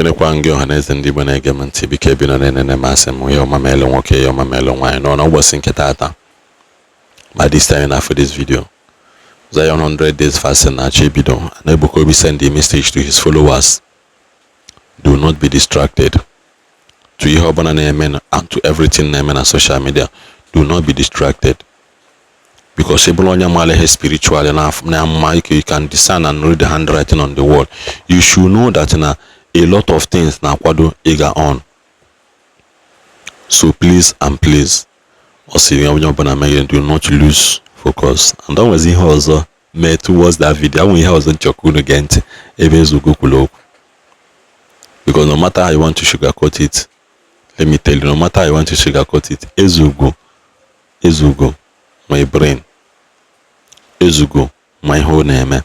Ekenekwa m gị, ọha na eze ndị Igbo na-ege m ntị. Biko, ebi nọ na-enene m, asị m ya ọma meelu nwoke, ya ọma meelu nwaanyị nọ n'ụbọchị nke taata. By this time na for this video, Zion 100 days fasting na-achọ ebido, and Ebuka Obi send a message to his followers: do not be distracted to ihe ọbụla na-eme and to everything na-eme na social media. Do not be distracted, because ị bụrụ onye maara ihe spiritually na mma ike, you can discern and read the handwriting on the wall. You should know that na a lot of things na-akwado ịga on. So please and please, ọ sị onye ọbụla meghe, do not lose focus. And o nwezi ihe ọzọ mee towards that video, nwere ihe ọzọ nchọka unu gee ntị ebe Ezugo kwuru okwu, because no matter how you want to sugarcoat it, let me tell you, no matter how you want to sugarcoat it, Ezugo, Ezugo my brain, Ezugo ma ihe ọ na-eme,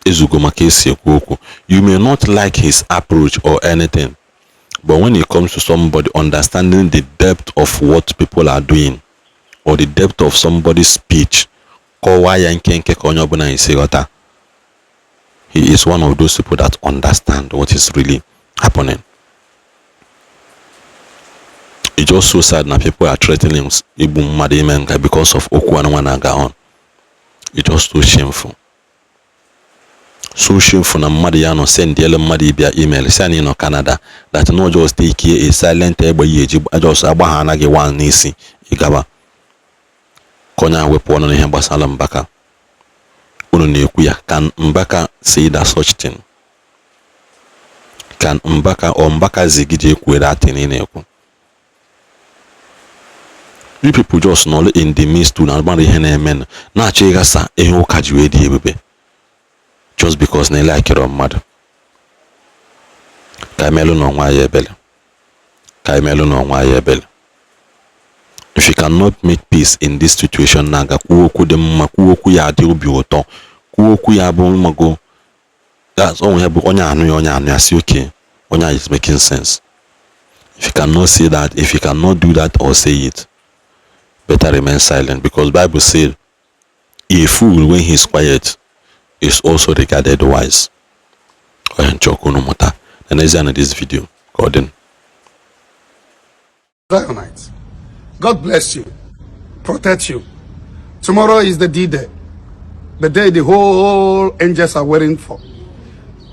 Ezugo maka esi ekwu okwu. You may not like his approach or anything, but when it comes to somebody understanding the depth of what people are doing or the depth of somebody's speech, kọwaa ya nkenke ka onye ọbụla esi ghọta, he is one of those people that understand what is really happening. It's just so sad na people are threatening igbu mmadụ, ime nka because of okwu anụnwa na-aga on. It's just so shameful, so shameful na mmadụ ya nọ sendiele mmadụ ịbịa email si anyị nọ Canada that no, just take a silent egbe ya eji just agba ha anaghị one n'isi ịgaba ka onye ahụ wepụ ọnụ n'ihe gbasara Mbaka unu na-ekwu ya. Can Mbaka say that such thing? Can Mbaka or Mbaka zigide ekwu that thing ị na-ekwu? You people just nọrọ in the midst na mmadụ ihe na-eme na-achọ ịghasa ihe ụka ji wee dị ebube just because na ịlakịrọ mmadụ. Ka emelụ n'onwe anyị ebele, ka emelụ n'onwe anyị ebele. If you cannot make peace in this situation, na-aga kwuo okwu dị mma, kwuo okwu ya adị obi ụtọ, kwuo okwu ya bụ mmago, that's onwe ya bụ onye anụ ya, onye anụ ya si okay, onye is making sense. If you cannot say that, if you cannot do that or say it, better remain silent, because Bible said a fool, when he is quiet, is also regarded wise. Onye nchọkụ unu mụta na n'ezie na this video ka ọ dị. Zionites. God bless you, protect you. Tomorrow is the D-Day, the day the whole angels are waiting for,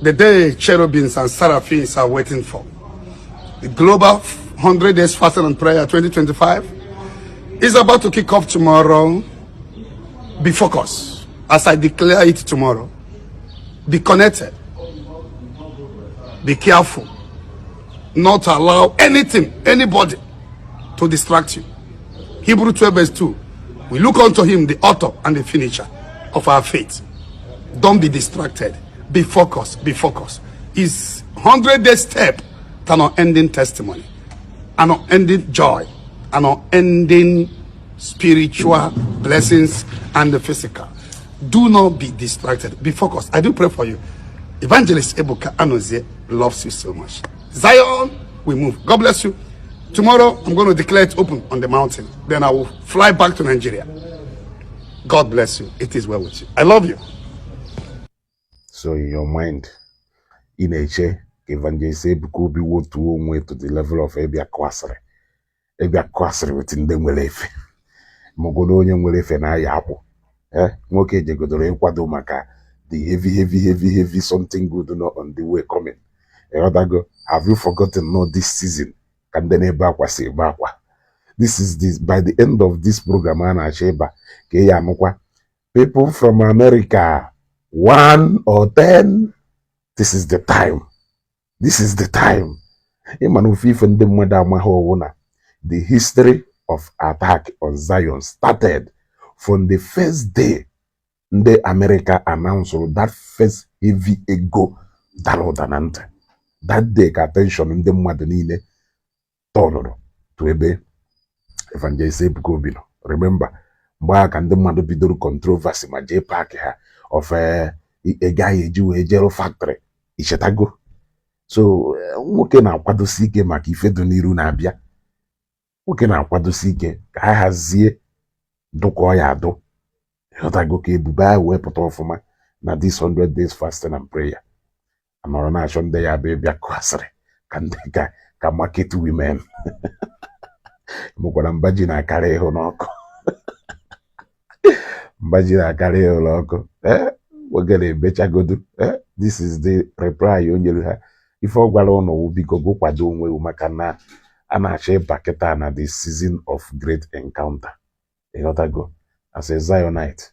the day cherubims and seraphims are waiting for. The global 100 days fasting and prayer 2025 is about to kick off tomorrow. Be focused as I declare it tomorrow. Be connected. Be careful not to allow anything, anybody to distract you. Hebrew 12 verse 2. We look unto him, the author and the finisher of our faith. Don't be distracted. Be focused. Be focused. Is 100 day step to an unending testimony, an unending joy, an unending spiritual blessings and the physical. Do not be distracted. Be focused. I do pray for you. Evangelist Ebuka Anozie loves you so much. Zion, we move. God bless you. Tomorrow, I'm going to declare it open on the mountain. Then I will fly back to Nigeria. God bless you. It is well with you. I love you. So in your mind, ị na-eche ka Evangelist Ebuka Obi wotuo onwe to the level of ịbịa kụasịrị, ịbịa kụasịrị with ndị nwere efe, magodo onye nwere efe na-aya akwụ. Eh, nwoke jegodoro ịkwado maka the heavy, heavy, heavy, heavy something good no on the way coming. Ịghọtago? Have you forgotten? No, this season ka ndị na-ebe akwa si ebe akwa. This is this by the end of this program a na-achọ ịba ka ị ya anụkwa people from America, 1 or 10. This is the time, this is the time. Ịma na ofe ife ndị mmadụ amaghị ọwụ na the history of attack on Zion started from the first day ndị America announced that first heavy ego dara ụda na ntị. That day ka attention ndị mmadụ niile tọnụrụ to ebe Evangelist Ebuka Obi nọ. Remember mgbe ahụ ka ndị mmadụ bidoro controversy ma jee paakị ha of ego ahụ eji wee jero factory, ichetago? So nwoke na-akwadosi ike maka ife dị n'iru na-abịa. Nwoke na-akwadosi ike ka ha hazie dụkọ ya adụ, ịghọtago, ka ebube ahụ wee pụta ọfụma na this 100 days fasting and prayer. Anọrọ na-achọ ndị ya bụ ịbịa kụasịrị Ka ndị ka market women mụkwara mba ji na-akarị ịhụ n'ọkụ, mba ji na-akarị ịhụ n'ọkụ. Ee, nwoke na-ebechagodu. Ee, this is the reply o nyere ha. Ife ọ gwara ụnụ wụ, biko go kwado onwe gị, maka na a na-achọ ịba kịta na the season of great encounter. Ịghọtago? As a Zionite,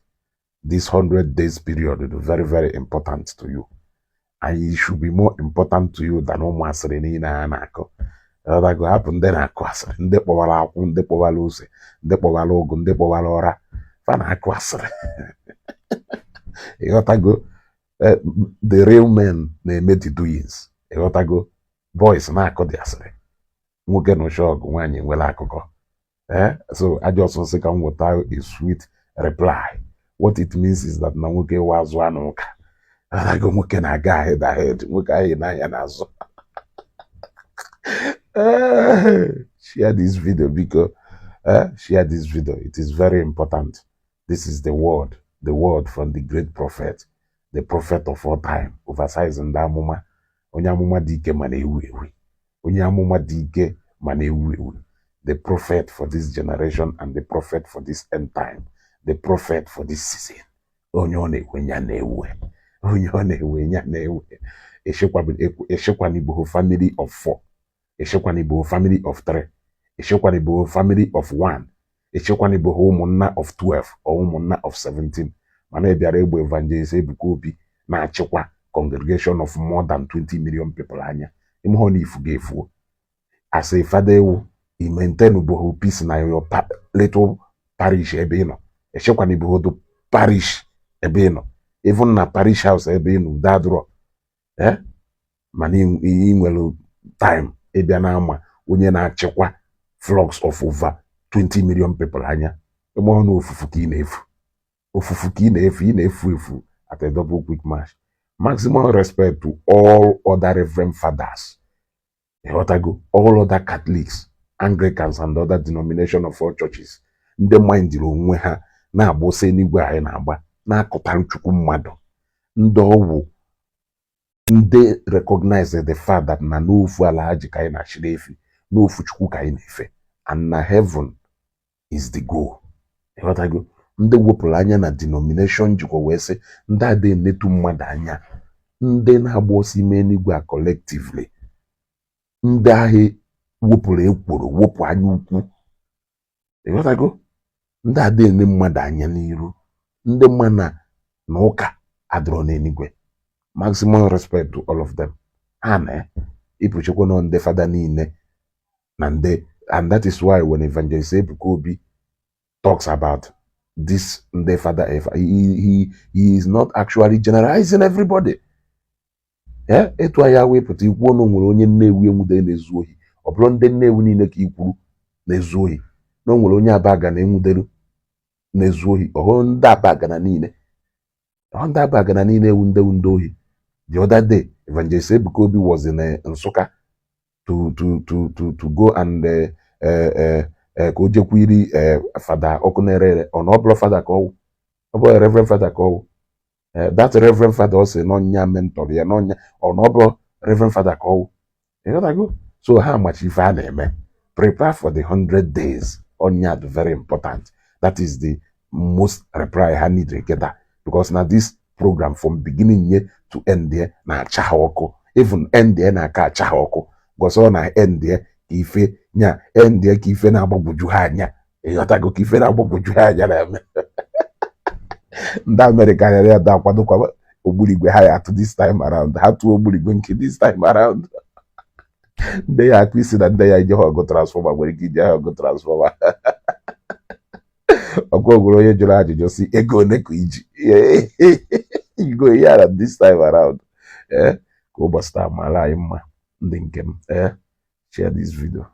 this 100 days period is very, very important to you, and it should be more important to you than ụmụ asịrị niile a na-akọ. Ịghọtago? Hapụ ndị na-akụ asịrị, ndị kpọwara akwụ, ndị kpọwara ose, ndị kpọwara ụgụ, ndị kpọwara ọra, fa na-akụ asịrị. Ịghọtago? The real men na-eme the doings. Ịghọtago? Boys na-akụ dị asịrị, nwoke nụcha ọgụ, nwaanyị nwere akụkọ. Eh, so I just sị ka m weta a sweet reply. What it means is that na nwoke wa azụ anụ ụka. Ịghọtago? Nwoke na-aga ahead ahead, nwoke ahụ n'anya n'azụ. Share this video, biko. Share this video, it is very important. This is the word from the great prophet, the prophet of all time, oversize ndị amụma, onye amụma dị ike ma na-ewu ewu, onye amụma dị ike ma na-ewu ewu, the prophet for this generation and the prophet for this end time, the prophet for this season. Onye ọ na-ewe ya na-ewe, onye ọ na-ewe ya na-ewe. Eshekwanigbo family of four, eshekwanigbo family of three, eshekwanigbo family of one, eshekwanigbo ụmụnna of 12 or ụmụnna of 17, mana ị bịara egbe Evangelist Ebuka Obi na-achịkwa congregation of more than 20 million people anya ime na ifu ga-efuo. As a father ewu, i maintain boho peace na your little parish ebe ị nọ. Echekwana ibohodo parish ebe ị nọ, even na parish house ebe ị nọ, udo adịrọ. Eh, mana ị nwere time ịbịa na-ama onye na-achịkwa flocks of over 20 million people anya ime ọnụ. Ofufu ka ị na-efu, ofufu ka ị na-efu, ị na-efu efu at a double quick march. Maximum respect to all other reverend fathers. Ịghọtago? All other Catholics, Anglicans and other denomination of all churches, ndị mindiri onwe ha na-agba ọsọ eluigwe anyị na-agba, na-akụtara Chukwu mmadụ, ndị ọwụ, ndị recognize the fact that na n'ofu ala ha ji ka anyị na-achịrị efi, n'ofu Chukwu ka anyị na-efe, and na heaven is the goal. Ịghọtago? Ndị wepụrụ anya na denomination jikwa wee sị ndị ada enetu mmadụ anya, ndị na-agba ọsọ ime eluigwe a collectively, ndị ahụ wepụrụ ekworo, wepụ anya ukwu. Ịghọtago? Ndị ada ene mmadụ anya n'iru, ndị mma na ụka adịrọ n'eluigwe. Maximum respect to all of them. Ha na ịpụchekwa nọ ndị fada niile na ndị, and that is why when Evangelist Ebuka Obi talks about this ndị fada, he is not actually generalizing everybody. Eh, etu anyị wepụta ikwu ọnụ, nwere onye Nnewi enwude na-ezu ohi, ọ bụrụ ndị Nnewi niile ka ikwuru na-ezu ohi, na o nwere onye Abagana enwuderu na-ezu ohi, ọhụrụ ndị Abagana niile, ọhụ ndị Abagana niile ewu ndị ndị ohi. The other day, Evangelist Ebuka Obi was in Nsukka to go and ka o jekwiri fada ọkụ na-ere ere. Ọ na ọ bụrụ fada ka ọwụ, ọ bụrụ reverend fada ka ọwụ. That reverend father, ọ sị n'ọnya mentor ya n'ọnya, ọ na ọ bụrụ reverend father ka ọwụ. Ịghọtago? So ha machi ife a na-eme. Prepare for the 100 days. Ọnya dị very important. That is the most reply ha need kịta, because na this program from beginning ye to end there na-acha ha ọkụ, even end there na-aka acha ha ọkụ, because ọ na end there ka ife nya end there ka ife na-agbagwoju ha anya. Ịghọtago? Ka ife na-agbagwoju ha anya na-eme. Ndị Amerịka nyere ya da akwadokwa ogbunigwe ha ya atụ this time around. Ha tụọ ogbunigwe nke this time around, ndị ya akụ isi na ndị ya ije ha ọgụ transformer nwere ike ije ha ọgụ transformer. Ọkwa ogwere onye jụrụ ajụjụ si ego one ka iji go ya na this time around. Ee, ka ụbọchị taa mara anyị mma, ndị nke m. Ee, share this video.